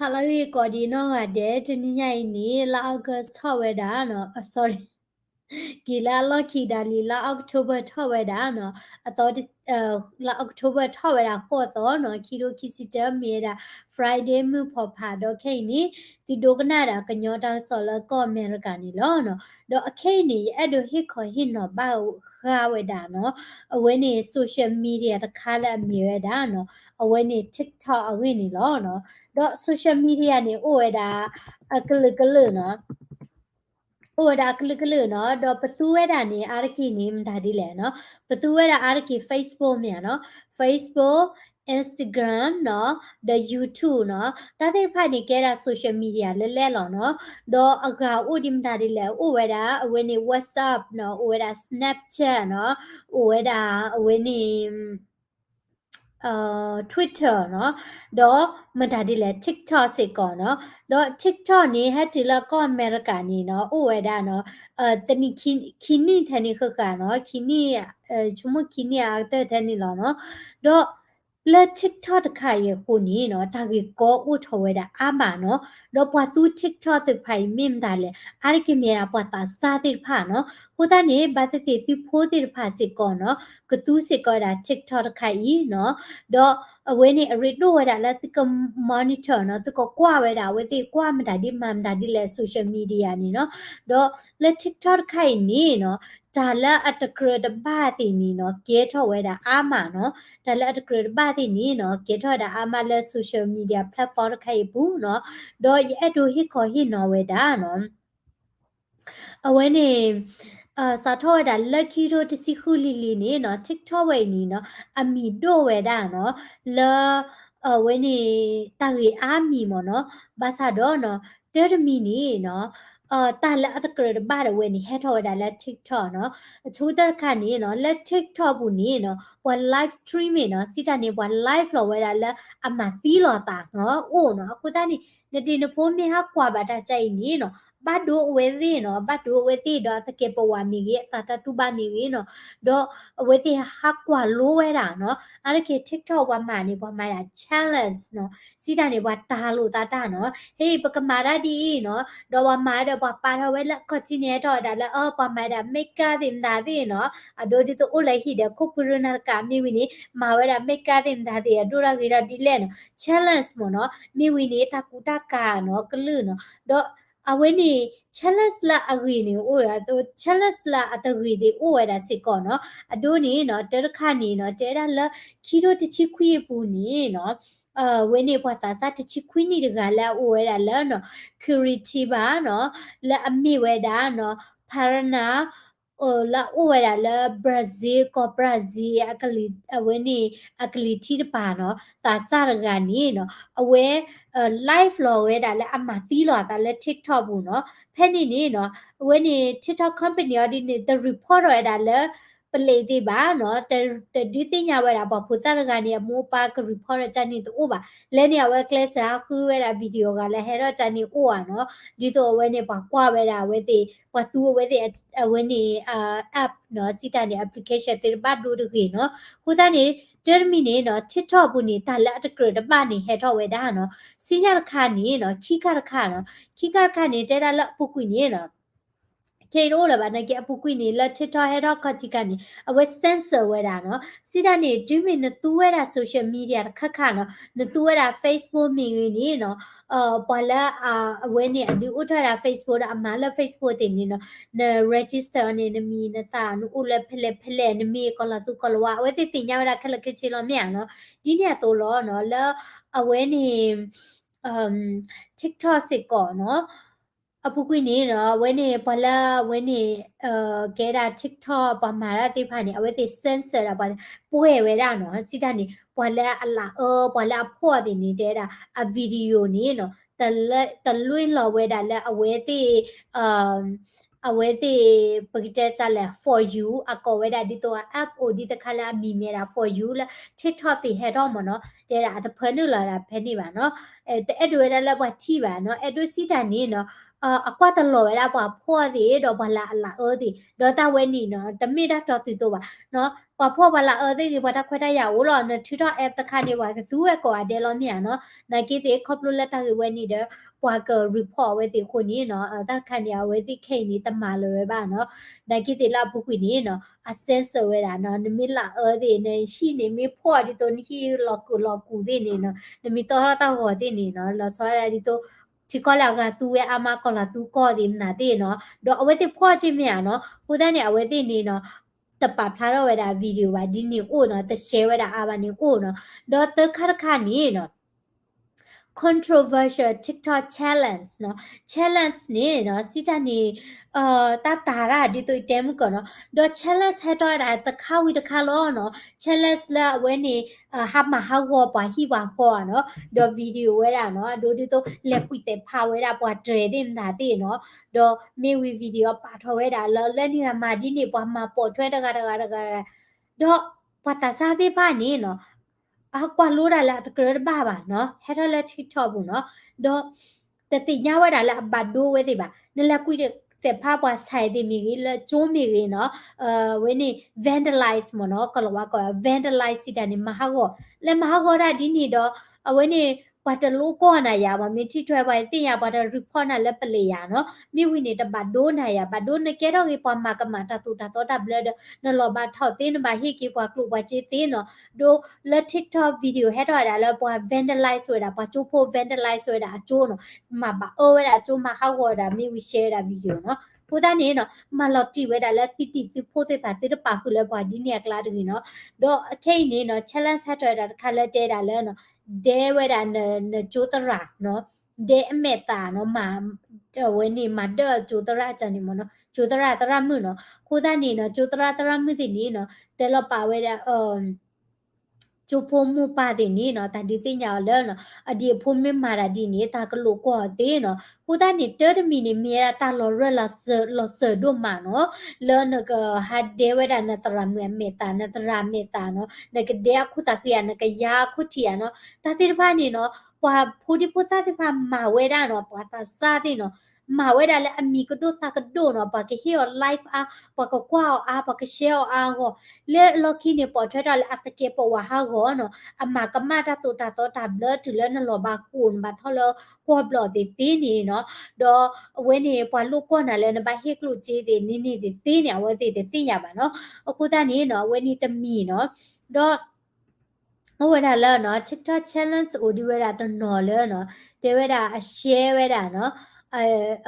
ဟါလၢအဂ့ၤကိးဒံးနီၢ်ဂၤဒဲး, တနံၤညါအံၤန့ၣ် လါ August ထီၣ်ဝဲဒၣ်နီၤ, အ sorry, က့ၤလၢအလီၢ်ခံဒါလံ, လါ October ထီၣ်ဝဲဒၣ်နီၤ, အသီ, လါ October ထီၣ်ဝဲဒၣ်ဃိးသီနီၤ, ခံထိခံဆံတၢ မ့ၢ်ဝဲဒၣ် Friday မုၢ်ဖီဖး, ဒီးခဲအံၤန့ၣ် သုဒိကနၣ်ဒၣ်ကညီတၢ်ကစီၣ်လၢကီၢ်အမဲရကၤန့ၣ်လီၤနီၤ. ဒီးအခဲအံၤန့ၣ် ယအဲၣ်ဒိးဟ့ၣ်ခီဟ့ၣ်နီၤဘၣ်ဃာ်ဝဲဒၣ်နီၤ, အဝဲန့ၣ် social media တခါလၢအမ့ၢ်ဝဲဒၣ်နီၤ, အဝဲန့ၣ် TikTok အဂ့ၢ်န့ၣ်လီၤနီၤ. ဒီး social media န့ၣ် အိၣ်ဝဲဒၣ်အကလုာ်ကလုာ်နီၤ, အိၣ်ဝဲဒၣ်အကလုာ်ကလုာ်နီၤ, ဒီးပသူဝဲဒၣ်န့ၣ် အါတက့ၢ်န့ၣ် မတၤဒ်လဲၣ်နီၤ, ပသူဝဲဒၣ်အါတက့ၢ် Facebook မ့ၢ်ဧါနီၤ, Facebook, Instagram နီၤ, ဒီး YouTube နီၤ, တၢ်သ့ၣ်တဖၣ်န့ၣ် ကဲဒၣ် social media လၢလဲၣ်လီၤနီၤ. ဒီးအဂၤအိၣ်ဒံးမတၤဒ်လဲၣ်, အိၣ်ဝဲဒၣ်အဝဲန့ၣ် WhatsApp နီၤ, အိၣ်ဝဲဒၣ် Snapchat နီၤ, အိၣ်ဝဲဒၣ်အဝဲန့ၣ် Twitter နီၤ, ဒီးမတၤဒ်လဲၣ် TikTok စ့ၢ်ကီးနီၤ. ဒီး TikTok န့ၣ် ဟဲတုၤလၢကီၢ်အမဲရကၤန့ၣ်နီၤ, အိၣ်ဝဲဒၣ်နီၤ, တနံၣ်ခံနံၣ်ထဲန့ၣ်ဃၣ်ဃၣ်နီၤ, ခံနံၣ်, ဆိကမိၣ်ခံနံၣ်အါကတၢၢ်ထဲန့ၣ်လီၤနီၤ. ဒီးလၢ TikTok တခါအံၤအဃိန့ၣ်နီၤ, တၢ်ဂ့ၢ်ကီအိၣ်ထီၣ်ဝဲဒၣ်အါမးနီၤ. ဒီးပှၤသူ TikTok သ့ၣ်တဖၣ်အံၤမ့ၢ်မတၤလဲၣ်, အါတက့ၢ်မ့ၢ်ဒၣ်ပှၤသးစၢ်သ့ၣ်တဖၣ်နီၤ. အဃိသတးန့ၣ် ဘၣ်သ့ၣ်သ့ၣ်သုဖိသ့ၣ်တဖၣ်စ့ၢ်ကီးနီၤ, ကသူစ့ၢ်ကီးဝဲဒၣ် TikTok တခါအံၤနီၤ. ဒီးအဝဲန့ၣ်အရ့ဒိၣ်ဝဲဒၣ်လၢသုက monitor နီၤ, သုကကွၢ်ဝဲဒၣ်အဝဲသ့ၣ်ကွၢ်မတၤဒ်မၤမတၤဒ်လဲၣ် social media န့ၣ်နီၤ. ဒီးလၢ TikTok တခါအံၤန့ၣ်နီၤ, တၢ်လၢအတကြၢးတဘၣ်သ့ၣ်န့ၣ်နီၤ, ကဲထီၣ်ဝဲဒၣ်အါမးနီၤ. တၢ်လၢအတကြၢးတဘၣ်သ့ၣ်န့ၣ်နီၤ, ကဲထီၣ်ဝဲဒၣ်အါမးလၢ social media platform တခါအံၤအပူၤနီၤ. ဒီးယအဲၣ်ဒိးဟ့ၣ်ခီဟ့ၣ်နီၤဝဲဒၣ်နီၤ အဝဲန့ၣ် စးထီၣ်ဝဲဒၣ်လၢခံထိတဆံဃုလံၤလံၤန့ၣ်နီၤ, TikTok ဝဲအံၤန့ၣ်နီၤ, အမံၤဒိၣ်ဝဲဒၣ်နီၤ, လၢ အဝဲန့ၣ် တၢ်ဂ့ၢ်အါမံၤမ့ၢ်နီၤ. ဘၣ်ဆၣ်ဒီးနီၤ, တၢ်တမံၤန့ၣ်နီၤ, တၢ်လၢအတကြၢးတဘၣ်ဒၣ်ဝဲန့ၣ် ဟဲထီၣ်ဝဲဒၣ်လၢ TikTok နီၤ. အဆိကတၢၢ်တခါန့ၣ်နီၤ, လၢ TikTok ပူၤန့ၣ်နီၤ, ပှၤ live streaming နီၤ, စံးတၢ်န့ၣ် ပှၤ live လီၤဝဲဒၣ်လၢအမၤသံလီၤသးနီၤ, အိၣ်နီၤ. အဃိသတးန့ၣ် နဒ့နဖိမ့ၢ်ဟးကွၢ်ဘၣ်တၢ်ကါအံၤန့ၣ်နီၤ, ဘၣ်ဒိအဝဲသ့ၣ်နီၤ, ဘၣ်ဒိအဝဲသ့ၣ်ဒီးအသကဲးပဝးမ့ၢ်ဂ့ၤ, အသးတၢ်တူၢ်ဘၣ်မ့ၢ်ဂ့ၤနီၤ, ဒီးအဝဲသ့ၣ်ဟးကွၢ်လိဝဲဒၣ်နီၤ. အါတက့ၢ် TikTok ပှၤမၤန့ၣ် ပှၤမၤဒၣ် challenge နီၤ, စံးတၢ်န့ၣ် ပှၤတၤလိာ်သးတၢ်နီၤ, ဟဲ ပကမၤတၢ်ဒ်အံၤနီၤ, ဒီးပှၤမၤဒီးပှၤပာ်ထီၣ်ဝဲလၢအခီၣ်ထံးန့ၣ် ဟဲထီၣ်ဝဲဒၣ်လၢ အၢ ပှၤမၤဒၣ် make up သ့ၣ်မတၤသ့ၣ်နီၤ, အဒိဒ်သိးအိၣ်လၢဟံၣ်ဒီးခိၣ်ဖုရၢနၤတကးမ့ၢ်ဝံၤန့ၣ် မၤဝဲဒၣ် make up သ့ၣ်မတၤသ့ၣ် အဒိၣ်တၢ်ဂ့ၤတၢ်ဒ်လဲၣ်နီၤ, challenge မ့ၢ်နီၤ, မ့ၢ်ဝံၤန့ၣ် တၢ်ကူတၢ်ကၤနီၤ ကလုာ်နီၤ, ဒီးအဝဲန့ၣ် challenge လၢအဂ့ၤန့ၣ် အိၣ်ဝဲဒၣ်, challenge လၢအတဂ့ၤသ့ၣ်အိၣ်ဝဲဒၣ်စ့ၢ်ကီးနီၤ. အဒိန့ၣ်နီၤ, တၢ်တခါန့ၣ်နီၤ, တဲဒၣ်လၢခံထိတဆံခွံအပူၤန့ၣ်နီၤ, အဝဲန့ၣ်ပှၤသးစၢ်တဆံခွံနံၣ်တဂၤလၢအအိၣ်ဝဲဒၣ်လၢနီၤ, Curitiba နီၤ, လၢအမ့ၢ်ဝဲဒၣ်နီၤ, Paraná လၢအအိၣ်ဝဲဒၣ်လၢ Brazil ကီၢ် Brazil အဝဲန့ၣ် အကလံၤထံးတပၤနီၤ, သးစၢ်တဂၤန့ၣ်နီၤ, အဝဲ live လီၤဝဲဒၣ်လၢအမၤသံလီၤအသးလၢ TikTok ပူၤနီၤ. ဖဲန့ၣ်န့ၣ်နီၤ, အဝဲန့ၣ် TikTok company အီၤဒ်န့ၣ် တ report ထီၣ်ဝဲဒၣ်လၢ ပလံးသ့ၣ်ဘၣ်နီၤ, တဒုးသ့ၣ်ညါဝဲဒၣ် ပှၤဖိသၣ်တဂၤန့ၣ် အမိၢ်အပၢ်က report ထီၣ်ကၢ်န့ၣ်တအိၣ်ဘၣ်. လဲန့ၣ် အဝဲကျဲးစၢးဟးဃုဝဲဒၣ် video ဂၤလၢဟဲထီၣ်ကၢ်န့ၣ်အိၣ်ဧါနီၤ. ဒ်သိးအဝဲန့ၣ် ပှၤကွၢ်ဝဲဒၣ်အဝဲသ့ၣ်, ပှၤသူအဝဲသ့ၣ်, အဝဲန့ၣ် app နီၤ, စံးတၢ်န့ၣ် application သ့ၣ်တဖၣ်ဒိၣ်တဂ့ၤနီၤ. အဃိသတးန့ၣ် တၢ်တမံၤန့ၣ်နီၤ, TikTok ပူၤန့ၣ် တၢ်လၢအတကြၢးတဘၣ်န့ၣ် ဟဲထီၣ်ဝဲဒၣ်နီၤ. စံးညါတခါန့ၣ်နီၤ, ခံခါတခါနီၤ, ခံခါတခါန့ၣ် တဲဒၣ်လၢအပူၤကွံာ်န့ၣ်နီၤ ခဲအံၤတအိၣ်လၢၤဘၣ် နာ်က့ အပူၤကွံာ်န့ၣ် လၢ TikTok ဟဲထီၣ်ခီၣ်ထံးကၢ်န့ၣ် အဝဲ censor ဝဲဒၣ်နီၤ. စံးတၢ်န့ၣ် တုၤမ့ၢ်နသူဝဲဒၣ် social media တခါခါနီၤ, နသူဝဲဒၣ် Facebook မ့ၢ်ဂ့ၤန့ၣ်နီၤ, ပှၤလၢ အဝဲန့ၣ် အဒုးအိၣ်ထီၣ်ဝဲဒၣ် Facebook ဒီးအမၤလၢ Facebook သ့ၣ်န့ၣ်နီၤ, န register အီၤန့ၣ် နမံၤနသၣ် နအိၣ်လၢဖဲလဲၣ်ဖဲလဲၣ် နမ့ၢ်ကီၤလီၤသူကီၤလၤဝါ အဝဲသ့ၣ်သ့ၣ်ညါဝဲဒၣ်ခဲလၢာ်ခဲဆ့လီၤ မ့ၢ်ဧါနီၤ. ဒ်န့ၣ်အသိးလီၤနီၤ, လၢအဝဲန့ၣ် TikTok စ့ၢ်ကီးနီၤ, အပူၤကွံာ်န့ၣ်နီၤ, အဝဲန့ၣ် ပှၤလၢအဝဲန့ၣ် ကဲဒၣ် TikTok ပှၤမၤတၢ်သ့ၣ်တဖၣ်န့ၣ် အဝဲသ့ၣ် censor ဒၣ်ပှၤ ပှဲၤဝဲဒၣ်နီၤ. စံးတၢ်န့ၣ် ပှၤလၢအလၤအၢ ပှၤလၢအဖှီၣ်သ့ၣ်န့ၣ် တဲဒၣ် အ video န့ၣ်နီၤ, တလွဲၢ်လီၤဝဲဒၣ်လၢအဝဲသ့ၣ် အဝဲသ့ၣ် ပကတဲစ့ၢ်လဲၣ် for you အကိးဝဲဒၣ်ဒ်သိး app အိၣ်ဒ်တခါလၢအမံၤမ့ၢ်ဒၣ် for you လၢ TikTok သ့ၣ်ဟဲထီၣ်မ့ၢ်နီၤ, တဲဒၣ်အတဖၢနုာ်လီၤဒၣ်ဖဲန့ၣ်ဘၣ်နီၤ, တအဲၣ်ဒိးဝဲဒၣ်လၢပှၤထံၣ်ဘၣ်နီၤ, အဲၣ်ဒိးစံးတၢ်န့ၣ်နီၤ, အကွၢ်တလီၤဝဲဒၣ်ပှၤဖှီၣ်သ့ၣ် ဒီးပှၤလၢအလၤအၢသ့ၣ် ဒီးတၢ်ဝဲန့ၣ်နီၤ တမ့ၢ်တၢ်တီသုသိးဘၣ်နီၤ. ပှၤဖှီၣ်ပှၤလၤအၢသ့ၣ်ဂ့ၤ ပှၤတၢ်ခွဲးတၢ်ယာ်အိၣ်လီၤ နထုးထီၣ် app တခါန့ၣ် ပှၤကသူဝဲကိးဂၤဒဲးလီၤမ့ၢ်ဧါနီၤ. နာ်က့သ့ၣ် ခီဖျိလၢတၢ်ဂ့ၢ်ဝဲန့ၣ်ဒီး ပှၤက report အဝဲသ့ၣ်အဃိန့ၣ်နီၤ တၢ်တခါန့ၣ် အဝဲသ့ၣ်ခဲအံၤန့ၣ် တမၤလၢၤဝဲဘၣ်နီၤ. နာ်က့သ့ၣ်လၢအပူၤကွံာ်န့ၣ်နီၤ အ censor ဝဲဒၣ်နီၤ နမ့ၢ်လၤအၢသ့ၣ် နဟံၣ်န့ၣ်မ့ၢ်ဖှီၣ်ဒ်သိး နဟံၣ်လီၤကူာ်လီၤကူာ်သ့ၣ်န့ၣ်နီၤ နမ့ၢ်တီထီၣ်တၢ်ဂီၤသ့ၣ်န့ၣ်နီၤ လီၤဆီဒၣ်ဒ်သိး ထံကီၢ်လၢအဂၤသူဝဲအါမး ကီၢ်လၤသူကီၢ်သ့ၣ်မနုၤသ့ၣ်နီၤ ဒီးအဝဲသ့ၣ်ဖှီၣ်က့မ့ၢ်ဧါနီၤ. အဃိသတးန့ၣ် အဝဲသ့ၣ်န့ၣ်နီၤ တပာ်ဖျါထီၣ်ဝဲဒၣ် video ဘၣ် ဒ်န့ၣ်အိၣ်နီၤ တ share ဝဲဒၣ်အါဘၣ်န့ၣ်အိၣ်နီၤ. ဒီးသၢခါတခါန့ၣ်နီၤ controversial TikTok challenge နီၤ challenge န့ၣ်နီၤ စံးတၢ်န့ၣ် တၢ်တာ်တၢ်ဒ်သိးအတဲမုၢ်ကီးနီၤ ဒီး challenge ဟဲထီၣ်ဝဲဒၣ်တခါဝံၤတခါလီၤနီၤ challenge လၢအဝဲန့ၣ် ဟးမၤဟးဂီၤပှၤဟံၣ်ပှၤဃီဧါနီၤ ဒီး video ဝဲဒၣ်နီၤ အဒိဒ်သိး လဲၤကွံာ်သဲးဖးဝဲဒၣ်ပှၤတြဲၤသ့ၣ်မတၤသ့ၣ်နီၤ ဒီးမ့ၢ်ဝံၤ video ပာ်ထီၣ်ဝဲဒၣ်လၢ လၢန့ၣ်ဂၤမၤဒ်န့ၣ် ပှၤမၤပိာ်ထွဲတဂၤတဂၤတဂၤ ဒီးပှၤသးစၢ်သ့ၣ်တဖၣ်န့ၣ်နီၤ အကွၢ်လိတၢ်လၢအတကြၢးတဘၣ်ဘၣ်နီၤ ဟဲထီၣ်လၢ TikTok ပူၤနီၤ ဒီး တသ့ၣ်ညါဝဲဒၣ်လၢအဘၣ်ဒိဝဲသ့ၣ်ဘၣ် နလဲၤကွံာ်သဲးဖးပှၤဆဲးသ့ၣ်မ့ၢ်ဂ့ၤ လၢကၠိမ့ၢ်ဂ့ၤနီၤ အဝဲန့ၣ် vandalize မ့ၢ်နီၤ ကလီၤဝါကိး vandalize စံးတၢ်န့ၣ် မၤဟးဂီၤ လၢမၤဟးဂီၤတၢ်ဒ်န့ၣ်ဒီး အဝဲန့ၣ် ပှၤတလိၣ်ကွၢ်နၤယၤ ပှၤမ့ၢ်ထံၣ်ထွဲပှၤသ့ၣ်ညါ ပှၤတ report နၤလၢပလံာ်ယၤနီၤ မ့ၢ်ဝံၤန့ၣ် တဘၣ်ဒိနၤယၤ ဘၣ်ဒိနကဲထီၣ်ဂ့ၤ ပှၤမၤကမၣ်တၢ်သိၣ်တၢ်သီတၢ်ဘျၢဒီး နလီၤဘၣ်ထီၣ်သ့ နဘၣ်ဟ့ၣ်က့ၤပှၤကျိၣ်ပှၤစ့သ့နီၤ ဒီးလၢ TikTok video ဟဲထီၣ်ဝဲဒၣ်လၢပှၤ vandalize ဝဲဒၣ် ပှၤကၠိဖိ vandalize ဝဲဒၣ်အကၠိနီၤ မၤဘၣ်အၢဝဲဒၣ်အကၠိ မၤဟးဂီၤဝဲဒၣ် မ့ၢ်ဝံၤ share ဝဲဒၣ် video နီၤ အဃိသတးန့ၣ်နီၤ မၤလီၤတံၢ်ဝဲဒၣ်လၢ သုတံၤသုဖိသ့ၣ်တဖၣ် သုတပာ်ဃုာ်လၢပှၤဒ်န့ၣ်အကျါတဂ့ၤနီၤ ဒီးခဲအံၤန့ၣ်နီၤ challenge ဟဲထီၣ်ဝဲဒၣ်တခါလၢတဲဒၣ်လၢ ဒဲဝဲဒၣ်နကၠိသရၣ်နီၤ ဒဲအမဲာ်သၣ်နီၤ မၤ အဝဲန့ၣ် မၤဒၢၣ်ကၠိသရၣ်ကန့ၣ်မ့ၢ်နီၤ ကၠိသရၣ်သရၣ်မုၣ်နီၤ အဃိသတးန့ၣ်နီၤ ကၠိသရၣ်သရၣ်မုၣ်သ့ၣ်န့ၣ်နီၤ တဲလီၤပာ်ဝဲဒၣ် ကၠိဖိမိၢ်ပၢ်သ့ၣ်န့ၣ်နီၤ တၢ်ဒုးသ့ၣ်ညါအီၤလၢနီၤ အဒံးအဖိမ့ၢ်မၤတၢ်ဒ်န့ၣ် တၢ်ကလိာ်ကွီၢ်အီၤသ့နီၤ အဃိသတးန့ၣ် တၢ်တမံၤန့ၣ် မ့ၢ်ဝဲဒၣ်တၢ်လီၤရၢၢ်လီၤစၢၤဒိၣ်မးနီၤ လၢနကဟးဒဲဝဲဒၣ်နသရၣ်မုၣ်အမဲာ်သၣ် နသရၣ်အမဲာ်သၣ်နီၤ နကဒဲအခိၣ်သးဃံဧါ နကယါအခိၣ်ထံးဧါနီၤ တၢ်သ့ၣ်တဖၣ်န့ၣ်နီၤ ပှၤဖိဒံဖိသၣ်သ့ၣ်တဖၣ်မၤဝဲဒၣ်နီၤ ပှၤသးစၢ်သ့ၣ်နီၤ မၤဝဲဒၣ်လၢအမံၤကဒိၣ်သးကဒိၣ်နီၤ ပှၤကဟ့ၣ်အီၤ live အါ ပှၤကကွၢ်အီၤအါ ပှၤက share အီၤအါအဂီၢ် လၢအလီၢ်ခံန့ၣ် ပိာ်ထွဲထီၣ်လၢအသကဲးပဝးဟးဂီၤနီၤ အမၤကမၣ်တၢ်သိၣ်တၢ်သီတၢ်ဘျၢတုၤလၢနလီၤဘၣ်ဃိာ် နဘၣ်ထီၣ်လၢကွီၢ်ဘျီၣ်သ့ၣ်သ့န့ၣ်နီၤ ဒီးအဝဲန့ၣ် ပှၤလိၣ်ကွီၢ်နၤလၢနဘၣ်ဟ့ၣ်ကျိၣ်စ့သ့ၣ်န့ၣ်န့ၣ်သ့ၣ်သ့န့ၣ် အဝဲသ့ၣ်တသ့ၣ်ညါဘၣ်နီၤ အဃိသတးန့ၣ်နီၤ အဝဲန့ၣ်တမံၤနီၤ ဒီး အိၣ်ဝဲဒၣ်လၢနီၤ TikTok challenge အိၣ်ဒံးဝဲဒၣ်တနီၤလၢနီၤ တဲဝဲဒၣ်အ share ဝဲဒၣ်နီၤ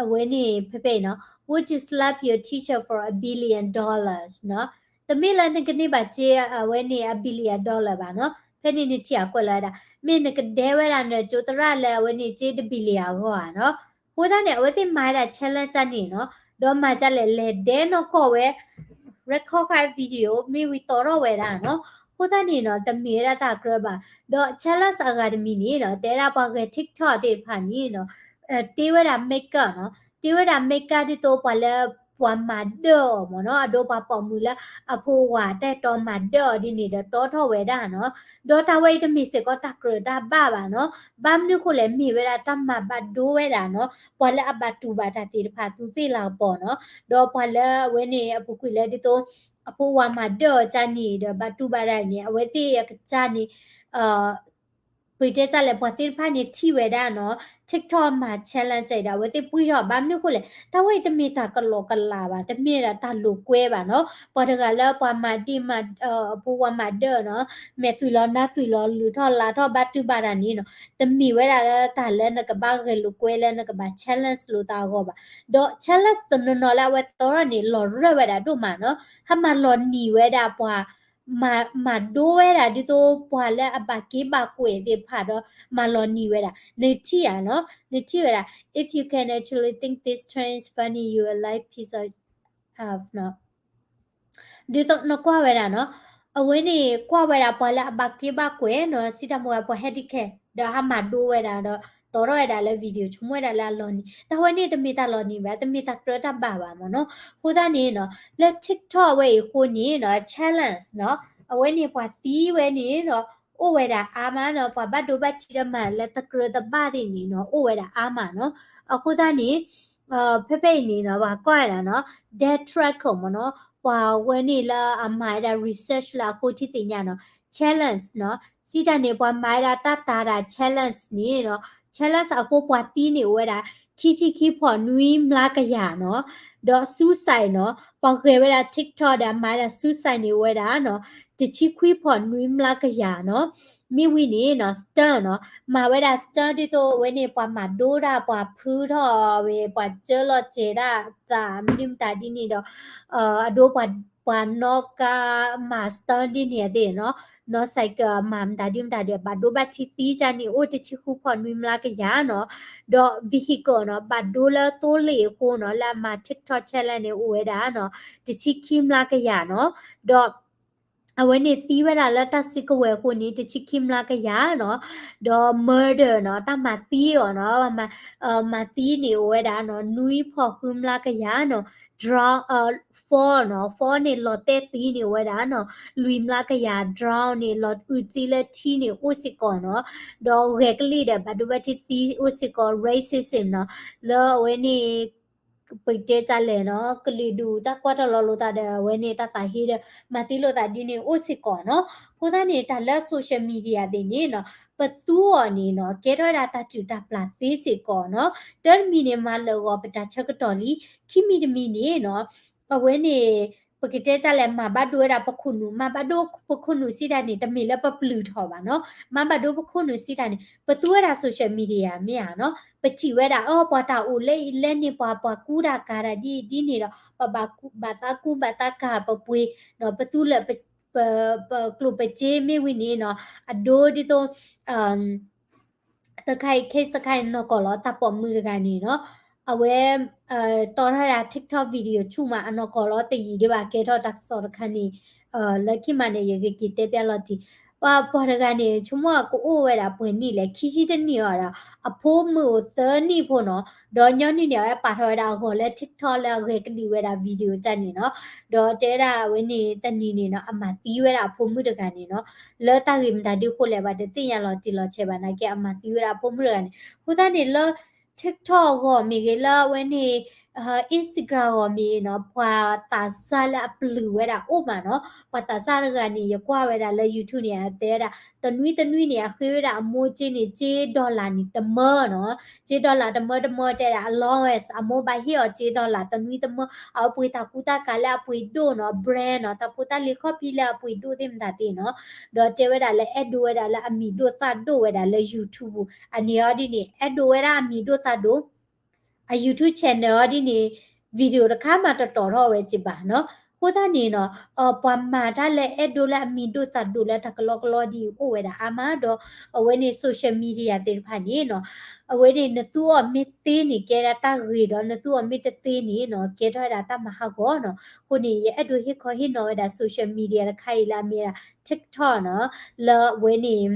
အဝဲန့ၣ်ဖဲဖဲအံၤနီၤ Would you slap your teacher for a billion dollars နီၤ တမ့ၢ်လၢနကန့ၢ်ဘၣ်စ့အဝဲန့ၣ် a billion dollar ဘၣ်နီၤ ဖဲန့ၣ်နထံၣ်အကွဲးလီၤဝဲဒၣ် မ့ၢ်နကဒဲဝဲဒၣ်နကၠိသရၣ်လၢအဝဲန့ၣ်စ့ တ billion အဂီၢ်ဧါနီၤ အဃိသတးန့ၣ် အဝဲသ့ၣ်မၤဝဲဒၣ် challenge န့ၣ်နီၤ ဒီးမၤဒ်လဲၣ် လဲၤဒဲနီၢ်ကီၢ်ဝဲ record ခါ video မ့ၢ်ဝံၤတီထီၣ်ဝဲဒၣ်နီၤ အဃိသတးန့ၣ်နီၤ တမ့ၢ်ဝဲဒၣ်တၢ်ကြၢးဘၣ် ဒီး challenge အဂၤတမံၤန့ၣ်နီၤ တဲဒၣ်ပှၤဂဲၤ TikTok သ့ၣ်တဖၣ်န့ၣ်နီၤ တ့ဝဲဒၣ် makeup နီၤ တ့ဝဲဒၣ် makeup ဒ်သိးပှၤလၢ ပှၤမၤဒၢၣ်အီၤမ့ၢ်နီၤ အဒိပှၤပိာ်မုၣ်လၢအဖိဝၤတၢ်တီမၤဒၢၣ်အီၤဒ်န့ၣ်ဒီးတီထီၣ်ဝဲဒၣ်နီၤ ဒီးတၢ်ဝဲအံၤတမ့ၢ်စ့ၢ်ကီးတၢ်ကြၢးတၢ်ဘၣ်ဘၣ်နီၤ ဘၣ်မနုၤအဃိလဲၣ် မ့ၢ်ဝဲဒၣ်တၢ်မၤဘၣ်ဒိဝဲဒၣ်နီၤ ပှၤလၢအဘၣ်တူၢ်ဘၣ်တၢ်သ့ၣ်တဖၣ်သူသ့ၣ်လၤကပီၤနီၤ ဒီးပှၤလၢအဝဲန့ၣ်အပူၤကွံာ်လၢဒ်သိး အဖိဝၤမၤဒၢၣ်အီၤကန့ၣ်ဒီးဘၣ်တူၢ်ဘၣ်တၢ်န့ၣ် အဝဲသ့ၣ်အကစၢ်န့ၣ် ပတဲတၢ်လဲၣ် ပှၤသ့ၣ်တဖၣ်န့ၣ်ထံၣ်ဝဲဒၣ်နီၤ TikTok မၤ challenge အံၤဒီး အဝဲသ့ၣ်ပှံၢ်ထီၣ်ဘၣ်မနုၤအဃိလဲၣ် တၢ်ဝဲအံၤတမ့ၢ်တၢ်ကလီကလးဘၣ် တမ့ၢ်ဒၣ်တၢ်လိာ်ကွဲဘၣ်နီၤ ပှၤတဂၤလၢပှၤမၤဒ့ၣ်မၤ အဖိဝၤမၤဒၢၣ်နီၤ မဲာ်သွံၣ်လီၤနါသွံၣ်လီၤ လုၢ်ထီၣ်လါထီၣ်ဘၣ်တူၢ်ဘၣ်တၢ်န့ၣ်နီၤ တမ့ၢ်ဝဲဒၣ်လၢတၢ်လၢနကဘၣ်ဂဲၤလိာ်ကွဲလၢနကဘၣ် challenge လိာ်သးအဂီၢ်ဘၣ် ဒီး challenge တနီၤနီၤလၢအဝဲတီထီၣ်န့ၣ် လီၤရၢၢ်ဝဲဒၣ်ဒိၣ်မးနီၤ ဟးမၤလီၤနံၤဝဲဒၣ်ပှၤ မၤဒိဝဲဒၣ်ဒ်သိးပှၤလၢအဘၣ်က့ဘၣ်ကွဲးသ့ၣ်တဖၣ်ဒီး မၤလီၤနံၤဝဲဒၣ် နထံၣ်ဧါနီၤ နထံၣ်ဝဲဒၣ် if you can actually think this trend is funny, you a life piece of နီၤ ဒ်သိးနကွၢ်ဝဲဒၣ်နီၤ အဝဲန့ၣ်ကွၢ်ဝဲဒၣ်ပှၤလၢအဘၣ်က့ဘၣ်ကွဲးနီၤ စံးတၢ်မူဝဲပှၤ handicap ဒီးဟးမၤဒိဝဲဒၣ်ဒီး တီထီၣ်ဝဲဒၣ်လၢ video ဆိကမိၣ်ဝဲဒၣ်လၢအလီၤနံၤ တၢ်ဝဲန့ၣ်တမ့ၢ်တၢ်လီၤနံၤဘၣ် တမ့ၢ်တၢ်ကြၢးတၢ်ဘၣ်ဘၣ်မ့ၢ်နီၤ အဃိသတးန့ၣ်နီၤ လၢ TikTok ဝဲအံၤအဃိန့ၣ်နီၤ challenge နီၤ အဝဲန့ၣ်ပှၤသံဝဲန့ၣ်ဒီး အိၣ်ဝဲဒၣ်အါမးနီၤ ပှၤဘၣ်ဒိဘၣ်ထံးဒီးမၤလၢတကြၢးတဘၣ်သ့ၣ်န့ၣ်နီၤ အိၣ်ဝဲဒၣ်အါမးနီၤ အဃိသတးန့ၣ် ဖဲဖဲအံၤန့ၣ်နီၤ ပှၤကွၢ်ဝဲဒၣ်နီၤ Death Triangle မ့ၢ်နီၤ ပှၤဝဲန့ၣ်လၢအမၤဝဲဒၣ် research လၢအဃိထံသ့ၣ်ညါနီၤ challenge နီၤ စံးတၢ်န့ၣ် ပှၤမၤဝဲဒၣ်တၢ်တာ်ဒၣ် challenge န့ၣ်နီၤ challenge အဃိပှၤသံန့ၣ်အိၣ်ဝဲဒၣ် ခံဆံခံဖီၣ်နွံမျးကယၤနီၤ ဒီး suicide နီၤ ပှၤဂဲၤဝဲဒၣ် TikTok ဒီးမၤဝဲဒၣ် suicide န့ၣ်အိၣ်ဝဲဒၣ်နီၤ တဆံခွံဖီၣ်နွံမျးကယၤနီၤ မ့ၢ်ဝံၤန့ၣ်နီၤ stunt နီၤ မၤဝဲဒၣ် stunt ဒ်သိးအဝဲန့ၣ် ပှၤမၤဒိတၢ်ပှၤဖုထီၣ်ဝဲ ပှၤစၢလီၤစဲၤဒၣ်သးမနုၤမတၤဒ်န့ၣ်ဒီး အဒိပှၤ ပှၤနီၣ်ကါမၤ stunt ဒ်န့ၣ်အသ့ၣ်နီၤ နီၣ်စဲးကၢးမၤမတၤဒ်မတၤဒီး ဘၣ်ဒိဘၣ်ထံးသံကၢ်န့ၣ် အိၣ်တဆံဃုဖီၣ်နွံမျးကယၤနီၤ ဒီး vehicle နီၤ ဘၣ်ဒိလၢသိလ့ၣ်အဃိနီၤ လၢအမၤ TikTok challenge န့ၣ် အိၣ်ဝဲဒၣ်နီၤ တဆံခံမျးကယၤနီၤ ဒီး အဝဲန့ၣ်သံဝဲဒၣ်လၢတၢ်စုကဝဲၤအဃိန့ၣ် တဆံခံမျးကယၤနီၤ ဒီး murder နီၤ တၢ်မၤသံအီၤနီၤ မၤသံန့ၣ်အိၣ်ဝဲဒၣ်နီၤ နွံဖီၣ်ဃုမျးကယၤနီၤ drown fall နီၤ fall န့ၣ်လီၤတဲာ်သံန့ၣ်အိၣ်ဝဲဒၣ်နီၤ လွံၢ်မျးကယၤ drown န့ၣ် လီၤအုးသံလၢထံန့ၣ်အိၣ်စ့ၢ်ကီးနီၤ ဒီးဂဲၤကလံၣ်ဒီး ဘၣ်ဒိဘၣ်ထံးသံအိၣ်စ့ၢ်ကီး racism နီၤ လၢအဝဲန့ၣ် ပတဲတၢ်လဲၣ်နီၤ ကလုာ်ဒူၣ်တၢ်ကွၢ်တၢ်လီၤလိာ်သးဒီး အဝဲန့ၣ်တၢ်သးဟ့ဒီး မၤသံလိာ်သးဒ်န့ၣ်အိၣ်စ့ၢ်ကီးနီၤ အဃိသတးန့ၣ် တၢ်လၢ social media သ့ၣ်န့ၣ်နီၤ ပသူအီၤန့ၣ်နီၤ ကဲထီၣ်ဝဲဒၣ်တၢ်စူၢ်တၢ်ပျၢ်သ့စ့ၢ်ကီးနီၤ တၢ်တမံၤန့ၣ် မၤလၢာ်ဂီၤပတၢ်ဆၢကတီၢ်လံ ခံမံၤတမံၤန့ၣ်နီၤ အဝဲန့ၣ် ပကတဲတၢ်လဲၣ် မၤဘၣ်ဒိဝဲဒၣ်ပခိၣ်နူာ် မၤဘၣ်ဒိပခိၣ်နူာ်စံးတၢ်န့ၣ် တမ့ၢ်လၢပပျုၢ်ထီၣ်ဘၣ်နီၤ မၤဘၣ်ဒိပခိၣ်နူာ်စံးတၢ်န့ၣ် ပသူဝဲဒၣ် social media မ့ၢ်ဧါနီၤ ပထံၣ်ဝဲဒၣ် အၢ ပှၤတၢ်အိၣ်လၢအံၤလဲၣ်န့ၣ် ပှၤ ပှၤကူတၢ်ကၤတၢ်ဒ်အံၤဒ်န့ၣ်ဒီး ပဘၣ်ကူဘၣ်သးကူဘၣ်သးကၤပပှ့ၤ ပသူလၢာ် ပကျိၣ်ပစ့မ့ၢ်ဝံၤန့ၣ်နီၤ အဒိဒ်သိး တခါအံၤ case တခါအံၤနီၢ်ကီၢ်လီၤ တၢ်ပိာ်မုၣ်တဂၤန့ၣ်နီၤ အဝဲ တီထီၣ်ဒၣ် TikTok video ဆူၣ်မး အနီၢ်ကီၢ်လီၤ တယံာ်ဒံးဘၣ် ကဲထီၣ်တၢ်ကစီၣ်တခါန့ၣ် လၢခံမးန့ၣ် ယကက့ၤတဲပျၢ်လီၤတံၢ် ပှၤတဂၤန့ၣ် ဆိကမိၣ်ကအိၣ်ဝဲဒၣ်ပှဲၤနံၣ်လဲၣ် ခံဆံတနံၣ်အီၤဒီး အဖိမုၣ်အိၣ်သၢနံၣ်ဖိနီၤ ဒီးညီနုၢ်န့ၣ် အဝဲပာ်ထီၣ်ဝဲဒၣ်အဂီၢ်လၢ TikTok လၢအဂဲၤကလံၣ်ဝဲဒၣ် video တၢ်န့ၣ်နီၤ ဒီးတဲဝဲဒၣ်အဝဲန့ၣ် တနံၤန့ၣ်နီၤ အမၤသံဝဲဒၣ်အဖိမုၣ်တဂၤန့ၣ်နီၤ လၢတၢ်ဂ့ၢ်မတၤဒုးဃိလဲၣ် ပှၤတသ့ၣ်ညါလီၤတံၢ်လီၤဆဲးဘၣ်နာ်က့ အမၤသံဝဲဒၣ်အဖိမုၣ်တဂၤန့ၣ် အဃိသတးန့ၣ်လၢ TikTok အဂီၢ်မ့ၢ်ဂ့ၤလၢအဝဲန့ၣ် Instagram အဂီၢ်မ့ၢ်ဂ့ၤနီၤ ပှၤသးစၢ်လၢအပျုၢ်ဝဲဒၣ်အိၣ်မးနီၤ ပှၤသးစၢ်တဂၤန့ၣ် ယကွၢ်ဝဲဒၣ်လၢ YouTube န့ၣ် အတဲဝဲဒၣ် တနွံတနွံန့ၣ် အဃ့ဝဲဒၣ်အမိၢ်စ့န့ၣ် စ့ dollar န့ၣ် တမၢနီၤ စ့ dollar တမၢတမၢတဲဒၣ် allowance အမိၢ်ဘၣ်ဟ့ၣ်အီၤစ့ dollar တနွံတမၢ အဝဲပှ့ၤတၢ်ကူတၢ်ကၤလၢအပှ့ၤဒိၣ်နီၤ brand နီၤ တၢ်ဖိတၢ်လံၤခီၣ်ဖံးလၢအပှ့ၤဒိၣ်သ့ၣ်မတၤသ့ၣ်နီၤ ဒီးတဲဝဲဒၣ်လၢအဲၣ်ဒိးဝဲဒၣ်လၢအမံၤဒိၣ်သၣ်ဒိၣ်ဝဲဒၣ်လၢ YouTube ပူၤ အန့ၣ်အီၤဒ်န့ၣ် အဲၣ်ဒိးဝဲဒၣ်အမံၤဒိၣ်သၣ်ဒိၣ် အ YouTube channel အီၤဒ်န့ၣ် video တခါမးတတီၢ်ထီၣ်ဝဲက့ဘၣ်နီၤ အဃိသတးန့ၣ်နီၤ ပှၤမၤတၢ်လၢအဲၣ်ဒိးလၢအမံၤဒိၣ်သၣ်ဒိၣ်လၢတၢ်ကလီကလီဒ်အံၤအိၣ်ဝဲဒၣ်အါမးဒီး အဝဲန့ၣ် social media သ့ၣ်တဖၣ်န့ၣ်နီၤ အဝဲန့ၣ် နသူအီၤမ့ၢ်သ့န့ၣ် ကဲဒၣ်တၢ်ဂ့ၤဒီး နသူအီၤမ့ၢ်တသ့န့ၣ်နီၤ ကဲထီၣ်ဝဲဒၣ်တၢ်မၤဟးဂီၤနီၤ အဃိန့ၣ် ယအဲၣ်ဒိးဟ့ၣ်ခီဟ့ၣ်နီၤဝဲဒၣ် social media တခါအံၤလၢအမ့ၢ်ဒၣ် TikTok နီၤ လၢအဝဲန့ၣ်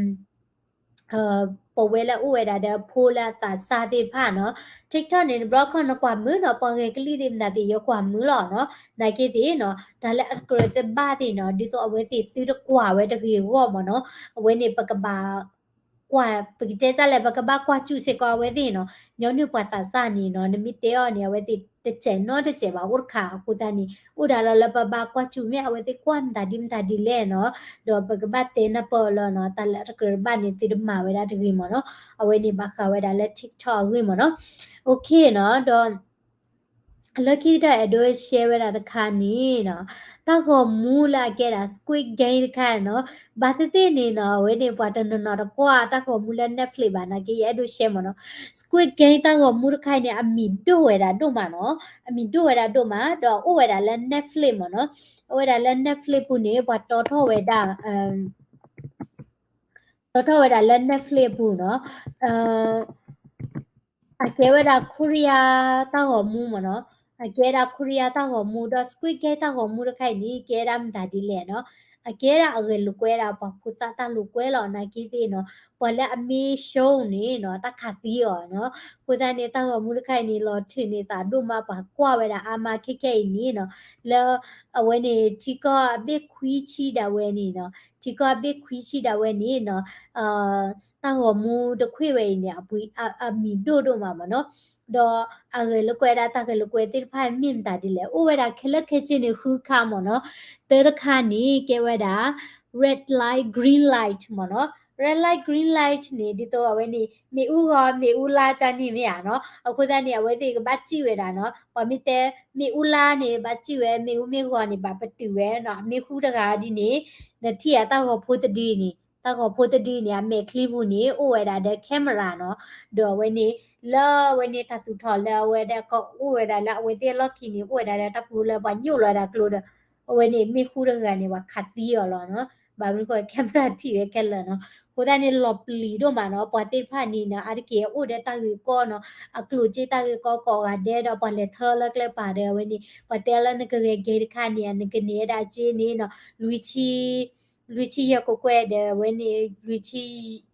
ပဝဲလၢအအိၣ်ဝဲဒၣ်ဒီးဖိလၢအသးစၢ်သ့ၣ်တဖၣ်နီၤ TikTok န့ၣ် တဘျီခီနကွၢ်မုာ်နီၤ ပှၤဂဲၤကလံၣ်သ့ၣ်မတၤသ့ၣ် ယကွၢ်မုာ်လီၤနီၤ နာ်က့သ့ၣ်နီၤ တၢ်လၢအတကြၢးသ့ၣ်ဘၣ်သ့ၣ်နီၤ ဒ်သိးအဝဲသ့ၣ်သုတကွၢ်ဝဲတဂ့ၤအဂီၢ်မ့ၢ်နီၤ အဝဲန့ၣ်ပကဘၣ် ကွၢ် ပကတဲစၢ်လဲၣ် ပကဘၣ်ကွၢ်စူၣ်စ့ၢ်ကီးအဝဲသ့ၣ်နီၤ ညီနုၢ်ပှၤသးစၢ်န့ၣ်နီၤ နမ့ၢ်တဲအီၤန့ၣ် အဝဲသ့ၣ်တစဲးနီတစဲးဘၣ်အိၣ်တခါ အဃိသတးန့ၣ် အိၣ်ဒၣ်လီၤလၢပဘၣ်ကွၢ်စူၣ်မ့ၢ်အဝဲသ့ၣ်ကွၢ်မတၤဒ်မတၤဒ်လဲၣ်နီၤ ဒီးပကဘၣ်တဲနၢ်ပၢၢ်အီၤလၢနီၤ တၢ်လၢအတကြၢးတဘၣ်န့ၣ် သုတမၤဝဲဒၣ်တဂ့ၤမ့ၢ်နီၤ အဝဲန့ၣ်ဘၣ်ဃးဝဲဒၣ်လၢ TikTok အဂ့ၢ်မ့ၢ်နီၤ OK နီၤ ဒီး လၢခံကတၢၢ်အဲၣ်ဒိး share ဝဲဒၣ်တခါန့ၣ်နီၤ တၢ်ဂီၤမူလၢအကဲဒၣ် Squid Game တခါနီၤ ဘၣ်သ့ၣ်သ့ၣ်န့ၣ်နီၤ အဝဲန့ၣ်ပှၤတနီၤနီၤတကွၢ်တၢ်ဂီၤမူလၢ Netflix ဘၣ်နာ်က့ ယအဲၣ်ဒိး share မ့ၢ်နီၤ Squid Game တၢ်ဂီၤမူတခါအံၤန့ၣ် အမံၤဒိၣ်ဝဲဒၣ်ဒိၣ်မးနီၤ အမံၤဒိၣ်ဝဲဒၣ်ဒိၣ်မး ဒီးအိၣ်ဝဲဒၣ်လၢ Netflix မ့ၢ်နီၤ အိၣ်ဝဲဒၣ်လၢ Netflix ပူၤန့ၣ် ပှၤတီထီၣ်ဝဲဒၣ် တီထီၣ်ဝဲဒၣ်လၢ Netflix အပူၤနီၤ အကဲဝဲဒၣ် Korea တၢ်ဂီၤမူမ့ၢ်နီၤ အကဲဒၣ် Korea တၢ်ဂီၤမူ ဒီး Squid Game တၢ်ဂီၤမူတခါအံၤန့ၣ် ကဲဒၣ်မတၤဒ်လဲၣ်နီၤ အကဲဒၣ်အဂဲၤလိာ်ကွဲဒၣ်ပှၤဖိသၣ်တၢ်လိာ်ကွဲလီၤ နာ်က့သ့ၣ်နီၤ ပှၤလၢအမ့ၢ် show န့ၣ်နီၤ တၢ်ခးသံအီၤနီၤ အဃိသတးန့ၣ် တၢ်ဂီၤမူတခါအံၤန့ၣ် လီၤထုးန့ၢ်သးဒိၣ်မး ပှၤကွၢ်ဝဲဒၣ်အါမးခဲခဲအံၤန့ၣ်နီၤ လၢ အဝဲန့ၣ် ထံကီၢ်အဘ့ၣ်ခွံဆံဒၣ်ဝဲန့ၣ်နီၤ ထံကီၢ်အဘ့ၣ်ခွံဆံဒၣ်ဝဲန့ၣ်နီၤ တၢ်ဂီၤမူတခွ့ဝဲအံၤန့ၣ် အမံၤဒိၣ်ဒိၣ်မးမ့ၢ်နီၤ ဒီးအဂဲၤလိာ်ကွဲဒၣ်တၢ်ဂဲၤလိာ်ကွဲသ့ၣ်တဖၣ်မ့ၢ်မတၤဒ်လဲၣ် အိၣ်ဝဲဒၣ်ခဲလၢာ်ခဲဆ့န့ၣ်ဃုခါမ့ၢ်နီၤ. တၢတခါန့ၣ် ကဲဝဲဒၣ် red light green light မ့ၢ်နီၤ. red light green light န့ၣ် ဒ်သိးအဝဲန့ၣ် မ့ၣ်အူဂီၤမ့ၣ်အူလါကန့ၣ်မ့ၢ်ဧါနီၤ. အဃိသတးန့ၣ် အဝဲသ့ၣ်ကဘၣ်စံၣ်ဝဲဒၣ်နီၤ. ပှၤမ့ၢ်တဲ မ့ၣ်အူလါန့ၣ် ဘၣ်စံၣ်ဝဲ မ့ၣ်အူမ့ၢ်ဂီၤန့ၣ် ဘၣ်ပတုာ်ဝဲနီၤ. အမ့ၢ်ဃူတဂၤဒ်န့ၣ် နထံၣ်အတၢ်ဂီၤဖိတဒုန့ၣ် တၢ်ဂီၤဖိတဒုန့ၣ် အမဲာ်ချံပူၤန့ၣ် အိၣ်ဝဲဒၣ်ဒီး camera နီၤ. ဒီးအဝဲန့ၣ် လၢအဝဲန့ၣ်တၢ်သူၣ်ထီၣ်လၢအဝဲဒၣ်ကအိၣ်ဝဲဒၣ်လၢအဝဲသ့ၣ်အလီၢ်ခံန့ၣ် အိၣ်ဝဲဒၣ်လၢတၢ်ပူၤလၢပှၤညိၣ်လီၤဝဲဒၣ်ကျိဒီး အဝဲန့ၣ်မ့ၢ်ဃူတဂၤန့ၣ် ပှၤခးသံအီၤလီၤနီၤ. ဘၣ်မနုၤဃိ camera ထံၣ်ဝဲခဲလၢာ်နီၤ. အဃိသတးန့ၣ် လီၤပျံၤဒိၣ်မးနီၤ. ပှၤသ့ၣ်တဖၣ်န့ၣ်နီၤ အါတက့ၢ်အိၣ်ဒီးတၢ်ဂ့ၢ်ကီနီၤ. အကျိၣ်စ့တၢ်ဂ့ၢ်ကီကိးဂၤဒဲးဒီး ပှၤလဲၤထၢလၢကျဲပၤဒီး အဝဲန့ၣ် ပှၤတဲလၢနကဂဲၤ game တခါန့ၣ် နကန့ၢ်ဝဲဒၣ်စ့န့ၣ်နီၤ လွံၢ်ဆံ လွံၢ်ဆံယဲၢ်ကကွဲၢ်ဒီး အဝဲန့ၣ် လွံၢ်ဆံ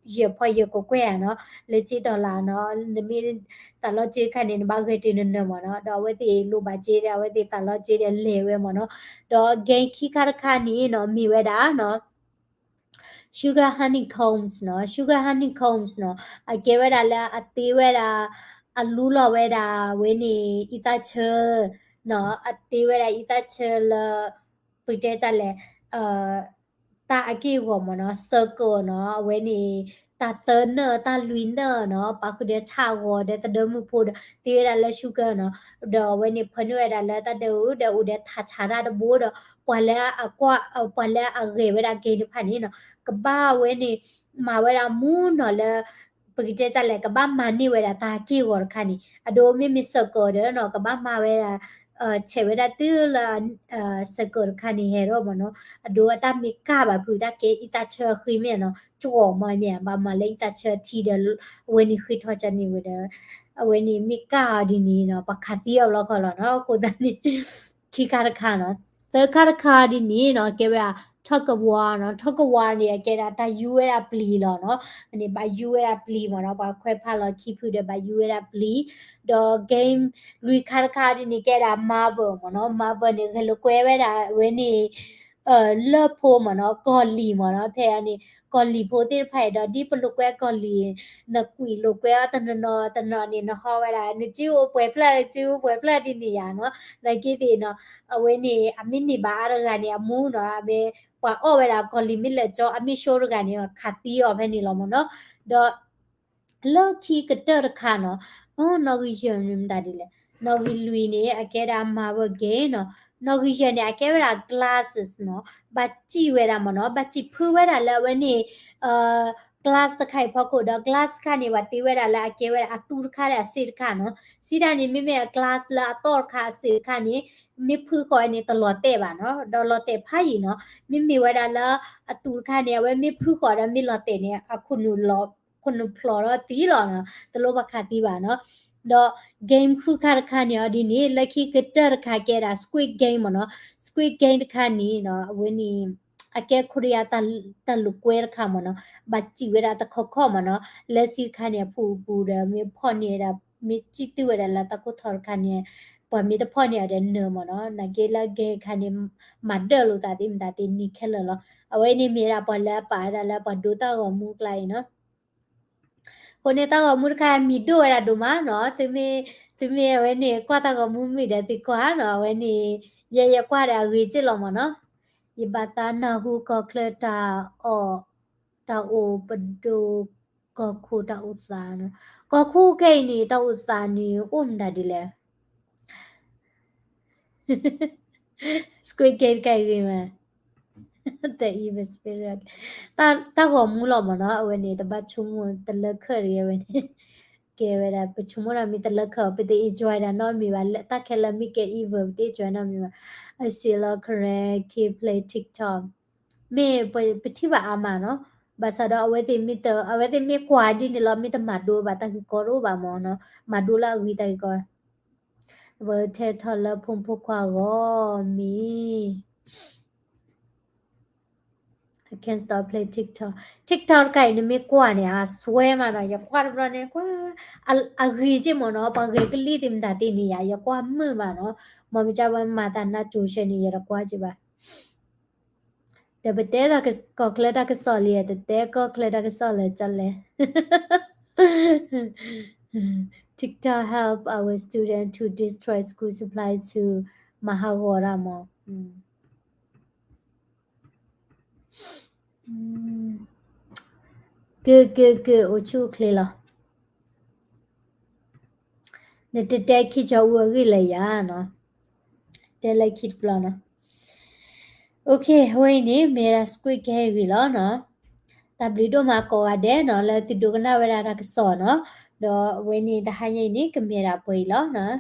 ယဲၢ်ဖီယဲၢ်ကကွဲၢ်ဧါနီၤ လၢစ့ dollar နီၤ. နမ့ၢ်သးလီစ့တခါန့ၣ် နဘၣ်ဂဲၤတ့ၢ်နနၢၤမ့ၢ်နီၤ. ဒီးအဝဲသ့ၣ်လိၣ်ဘၣ်စ့ဒီး အဝဲသ့ၣ်သးလီစ့ဒီးလဲၤဝဲမ့ၢ်နီၤ. ဒီး game ခံခါတခါန့ၣ်နီၤ မ့ၢ်ဝဲဒၣ်နီၤ sugar honeycombs နီၤ sugar honeycombs နီၤ အကဲဝဲဒၣ်လၢအတ့ဝဲဒၣ် အလူလီၤဝဲဒၣ်ဝဲန့ၣ် အံသၣ်ဆၢ နီၤ အတ့ဝဲဒၣ်အံသၣ်ဆၢလၢ ပတဲတၢ်လဲၣ် တၢ်အက့ၢ်အဂီၤမ့ၢ်နီၤ circle နီၤ အဝဲန့ၣ် တၢ်သၢနၢၣ်တၢ်လွံၢ်နၢၣ်နီၤ ပာ်ဃုာ်ဒီးဆၣ်အဂီၤဒီးသဒၢမုၢ်ဖိဒီး တ့ဝဲဒၣ်လၢ sugar နီၤ ဒီးအဝဲန့ၣ် ဖၢနုာ်ဝဲဒၣ်လၢတၢ်ဒၢးအိၣ်ဒီးအိၣ်ဒီးထးဆးတၢ်တဘိဒီး ပှၤလၢအကွၢ် ပှၤလၢအဂဲၤဝဲဒၣ် game တဖၣ်န့ၣ်နီၤ ကဘၣ်ဝဲန့ၣ် မၤဝဲဒၣ်မူနီၤလၢ ပကတဲတၢ်လဲၣ် ကဘၣ်မၤန့ၢ်ဝဲဒၣ်တၢ်က့ၢ်အဂီၤတခါန့ၣ် အဒိမ့မ့ၢ် circle ဒီးနီၤ ကဘၣ်မၤဝဲဒၣ် ဆဲးဝဲဒၣ်တုၤလၢ circle တခါန့ၣ်ဟဲထီၣ်မ့ၢ်နီၤ အဒိအတၢ်မ့ၢ်ကၢ်ဘၣ်ဖုးတၢ်ကဲအံသၣ်ဆၢအဃံမ့ၢ်နီၤ ကၠီမ့ၢ်မ့ၢ် ဘၣ်မၤလၢအံသၣ်ဆၢထံဒီး အဝဲန့ၣ်ဃ့ထီၣ်ကန့ၢ်ဝဲဒီး အဝဲန့ၣ်မ့ၢ်ကၢ်အီၤဒ်န့ၣ်နီၤ ပှၤခးသံအီၤဘျီခီလီၤနီၤ အဃိသတးန့ၣ် ခံခါတခါနီၤ သၢခါတခါဒ်န့ၣ်နီၤ ကဲဝဲဒၣ် tug of war နီၤ tug of war န့ၣ် အကဲဒၣ်တၢ်ယူဝဲဒၣ်ပျံၤလီၤနီၤ အန့ၣ်ဘၣ်ယူဝဲဒၣ်ပျံၤမ့ၢ်နီၤ ပှၤခွဲးဖးလီၤခံဖုဒီးဘၣ်ယူဝဲဒၣ်ပျံၤ ဒီး game လွံၢ်ခါတခါဒ်န့ၣ် ကဲဒၣ် marble မ့ၢ်နီၤ marble န့ၣ် ဂဲၤလိာ်ကွဲဝဲဒၣ်ဝဲန့ၣ် လၢၢ်ဖိမ့ၢ်နီၤ ကီၢ်လံၤမ့ၢ်နီၤ ဖဲအန့ၣ် ကီၢ်လံၤဖိသ့ၣ်တဖၣ်အံၤဒီး ဒ်ပလိာ်ကွဲကီၢ်လံၤ နကွံာ်လိာ်ကွဲအီၤတနီၤနီၤတနီၤန့ၣ် နဟီဝဲဒၣ် နစုအိၣ်ပှဲၤဖျၢၣ် စုအိၣ်ပှဲၤဖျၢၣ်ဒ်န့ၣ်ယါနီၤ နာ်က့သ့ၣ်နီၤ အဝဲန့ၣ် အမ့ၢ်န့ၢ်ဘၣ်အါတဂၤန့ၣ် အမူနီၤ အမ့ၢ် ပှၤအီၣ်ဝဲဒၣ်ကီၢ်လံၤမ့ၢ်လၢာ်ကၠီ အမ့ၢ် show တဂၤန့ၣ် ခးသံအီၤဖဲန့ၣ်လီၤမ့ၢ်နီၤ ဒီး လၢခံကတၢၢ်တခါနီၤ နီၣ်ဂံၢ်ယဲၢ်န့ၣ်မတၤဒ်လဲၣ် နီၣ်ဂံၢ်လွံၢ်န့ၣ် အကဲဒၣ် marble game နီၤ နီၣ်ဂံၢ်ယဲၢ်န့ၣ် အကဲဝဲဒၣ် glasses နီၤ ဘၣ်စံၣ်ဝဲဒၣ်မ့ၢ်နီၤ ဘၣ်စံၣ်ဖုဝဲဒၣ်လၢအဝဲန့ၣ် glass တခါအံၤဖီခိၣ်ဒီး glass တခါန့ၣ် ပှၤတ့ဝဲဒၣ်လၢအကဲဝဲဒၣ်အသူတခါဒီးအစ့တခါနီၤ စံးတၢ်န့ၣ် မ့မ့ၢ်အ glass လၢအသီၣ်တခါအစ့တခါန့ၣ် မ့ၢ်ဖုဃီန့ၣ် တလီၤတဲာ်ဘၣ်နီၤ ဒီးလီၤတဲာ်ဖးယံာ်နီၤ မ့မ့ၢ်ဝဲဒၣ်လၢအသူတခါန့ၣ် အဝဲမ့ၢ်ဖုဃီဒီးမ့ၢ်လီၤတဲာ်န့ၣ် အခိၣ်နူာ်လီၤ ခိၣ်နူာ်ဖျိးဒီးသံလီၤနီၤ တလိၣ်ဘၣ်ခးသံဘၣ်နီၤ ဒီး game ဃုခါတခါန့ၣ်အီၤဒ်န့ၣ် လၢခံကတၢၢ်တခါကဲဒၣ် Squid Game မ့ၢ်နီၤ Squid Game တခါန့ၣ်နီၤ အဝဲန့ၣ် အကဲခိရံယါတၢ်လိာ်ကွဲတခါမ့ၢ်နီၤ ဘၣ်စံၣ်ဝဲဒၣ်တခီခီမ့ၢ်နီၤ လၢစံးတခါန့ၣ် အဖုၣ်အပူၤဒီး မ့ၢ်ဖီၣ်န့ၢ်ဝဲဒၣ် မ့ၢ်စံၣ်တုၤဝဲဒၣ်လၢတၢ်ကိၢ်ထီတခါန့ၣ် ပှၤမ့ၢ်တဖီၣ်န့ၢ်အီၤဒီးနၢၤမ့ၢ်နီၤ နာ်က့လၢ game တခါန့ၣ် မၤဒၢၣ်လိာ်သးသ့ၣ်မတၤသ့ၣ်န့ၣ်ခဲလၢာ်လီၤ အဝဲန့ၣ်မ့ၢ်ဒၣ်ပှၤလၢအပာ်ဝဲဒၣ်လၢပှၤဒိတၢ်ဂီၤမူအကျါအံၤနီၤ အဃိန့ၣ်တၢ်ဂီၤမူတခါမံၤဒိၣ်ဝဲဒၣ်ဒိၣ်မးနီၤ သုမ့ၢ် သုမ့ၢ်အဝဲန့ၣ် ကွၢ်တၢ်ဂီၤမူမုာ်ဒီးသုကွၢ်နီၤ အဝဲန့ၣ် ယဲ ယကွၢ်ဒီးအဂ့ၤက့ၢ်လီၤမ့ၢ်နီၤ ယဘၣ်သးနၢ်ဟူကီၢ်ချၢတၢ်အီၣ် တၢ်အိၣ်ပဒိၣ် ကီၢ်ခိၣ်တၢ်အိၣ်သးနီၤ ကီၢ်ခိၣ်ခဲအံၤန့ၣ် တၢ်အိၣ်သးန့ၣ် အိၣ်မတၤဒ်လဲၣ် Squid Game တခါအံၤဂ့ၤမး The Evil Spirit တၢ်ဂီၤမူလီၤမ့ၢ်နီၤ အဝဲန့ၣ် တဘၣ်ဆိကမိၣ်တလၢခၢၣ်တဂ့ၤ အဝဲန့ၣ် ကဲဝဲဒၣ် ပဆိကမိၣ်ဒီးမ့ၢ်တလၢခၢၣ် ပတ enjoy ဒၣ်နီတမံၤဘၣ် တၢ်ခဲလၢာ်မ့ၢ်ကဲ evil ပတ enjoy နီတမံၤဘၣ် I see a lot of Korean kid play TikTok မ့ၢ်ပထံၣ်ဘၣ်အါမးနီၤ ဘၣ်ဆၣ်ဒီးအဝဲသ့ၣ်မ့ၢ်တ အဝဲသ့ၣ်မ့ၢ်ကွၢ်ဒ်န့ၣ်လီၤ မ့ၢ်တမၤဒိဘၣ်တၢ်ဂ့ၢ်ကီတအိၣ်ဘၣ်မ့ၢ်နီၤ မၤဒိလၢအဂ့ၤတၢ်ဂ့ၢ်ကီ ပထဲထီၣ်လၢဖိမုၣ်ဖိခွါအဂီၢ်မ့ၢ် I can't stop play TikTok. TikTok တခါအံၤ နမ့ၢ်ကွၢ်န့ၣ် အစွဲမးနီၤ ယကွၢ်တဘျီန့ၣ် ကွၢ် အဂ့ၤက့ၢ်မ့ၢ်နီၤ ပှၤဂဲၤကလံၣ်သ့ၣ်မတၤသ့ၣ်န့ၣ်ယါ ယကွၢ်မုာ်မးနီၤ မ့ၢ်မ့ၢ်ကၢ်ဝဲမၤတၢ်နါစိၤဆဲန့ၣ် ယတကွၢ်က့ၤဘၣ် ဒီးပတဲကီၢ်ချၢတၢ်ကစီၣ်လံ တတဲကီၢ်ချၢတၢ်ကစီၣ်လၢကၢ်လဲၣ် Korean TikTok help our student to destroy school supplies to မၤဟးဂီၤတၢ်မး. က့ၤက့ၤက့ၤ အိၣ်ဆူၣ်အိၣ်ချ့လီၤ. နတတဲခံကၠီအူအဂ့ၢ်လၢယၤနီၤ, တဲလၢခံတဘျီနီၤ. Okay, အဝဲအံၤန့ၣ် မ့ၢ်ဒၣ် script ကဟဲဂ့ၤလီၤနီၤ. တၢ်ဘျုးဒိၣ်မးကိးဂၤဒဲးနီၤ လၢသုဒိကနၣ်ဝဲဒၣ်တၢ်ကစီၣ်နီၤ. ဒီးအဝဲန့ၣ် တဟါညါအံၤန့ၣ် ကမ့ၢ်ဒၣ်ပှဲၤအံၤလီၤနီၤ.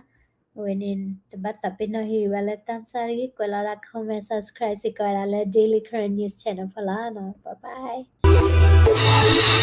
အဝဲန့ၣ် တဘၣ်သးပ့ၤနီၣ်ဟ့ၣ်ဂံၢ်ဘါလၢတၢ်မၤစၢ်တဂ့ၤ, ကွဲးလီၤဒၣ် comment, subscribe စ့ၢ်ကီးဝဲဒၣ်လၢ Daily Karen News Channel ဖီလာ်နီၤ. Bye bye.